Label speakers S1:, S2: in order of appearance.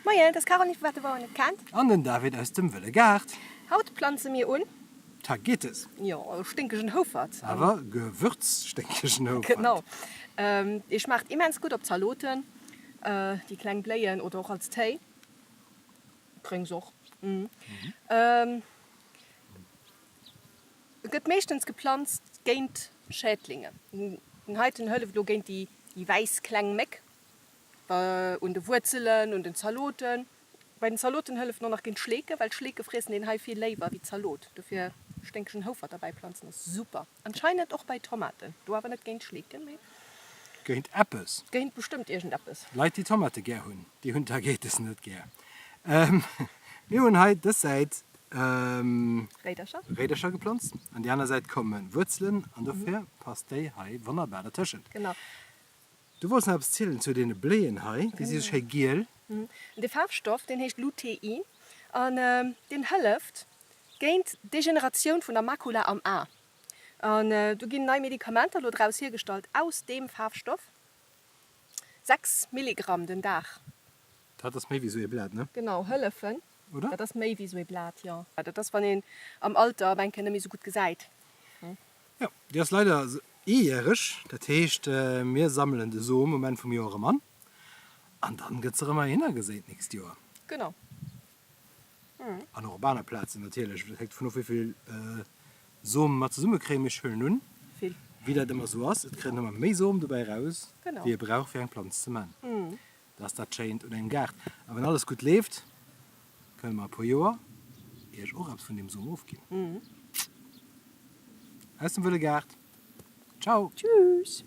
S1: Moien, et ass d'Caroline vu Wat de Bauer net kennt.
S2: An den David aus dem Wëlle Gaart.
S1: Haut planze mir un.
S2: Tagetes.
S1: Jo, e sténkegen Houfert.
S2: Awer gewürzsténkegen Houfert.
S1: Genau. Dee schmaacht immens gutt op Zaloten, déi kleng Bléien oder och als Téi. Gréngs och. E gëtt meeschtens geplanzt géint Schädlinge. Den heiten hëlleft elo géint déi wäiss kleng Méck un de Wuerzelen, un den Zaloten. Bei den Zaloten hëlleft en och nach géint d'Schleeken, well d'Schleeke friessen deen hei vill léiwer wéi d'Zalot. Dofir sténkegen Houfert derbäi planzen ass super. Anscheinend och bei Tomaten, do awer net géint Schleeken, mee.
S2: Géint eppes.
S1: Géint bestëmmt iergendeppes.
S2: Leit déi Tomate gär hunn, déi hunn Tagetes net gär. Mir hunn hei dës Säit
S1: Réidercher.
S2: Réidercher geplanzt, an déi aner Säit komme Wuerzelen an dofir passt déi hei wonnerbar dertëschent.
S1: Genau.
S2: Du wollts nach eppes zielen zu deene Bléien hei, déi si schéi giel.
S1: Dee Faarfstoff, deen heescht Lutein an deen hëlleft géint d'Degeneratioun vun der Makula am A. An do ginn nei Medikamenter elo draus hiergestallt aus deem Faarfstoff, 6 Milligramm den Dag.
S2: Dat ass méi wéi sou ee Blat, ne?
S1: Genau, hëllefen.
S2: Oder?
S1: Dat ass méi wéi sou ee Blat, jo. Dat ass, wann een am Alter op eng Kéier net méi sou gutt gesäit.
S2: Jo, déi ass leider eejäreg, dat heescht mir sammelen de Som um Enn vum Joer erëm an, an dann gëtt se erëm heihinner geséit d'nächst Joer.
S1: Genau.
S2: An och op aner Plazen natierlech, dat hänkt dovun of wéivill Som mer zesumme kréien, mee ech huelen un,
S1: Vill.
S2: wéi dat ëmmer sou ass, et kritt een ëmmer méi Som dobäi eraus,
S1: Genau.
S2: wéi ee brauch fir eng Planz ze man. Dat ass dat Schéint un engem Gaart. A wann alles gutt leeft, kënne mer e puer Joer Iech och eppes vun deem Som ofginn. Aus dem wëlle Gaart. Ciao!
S1: Tschüss!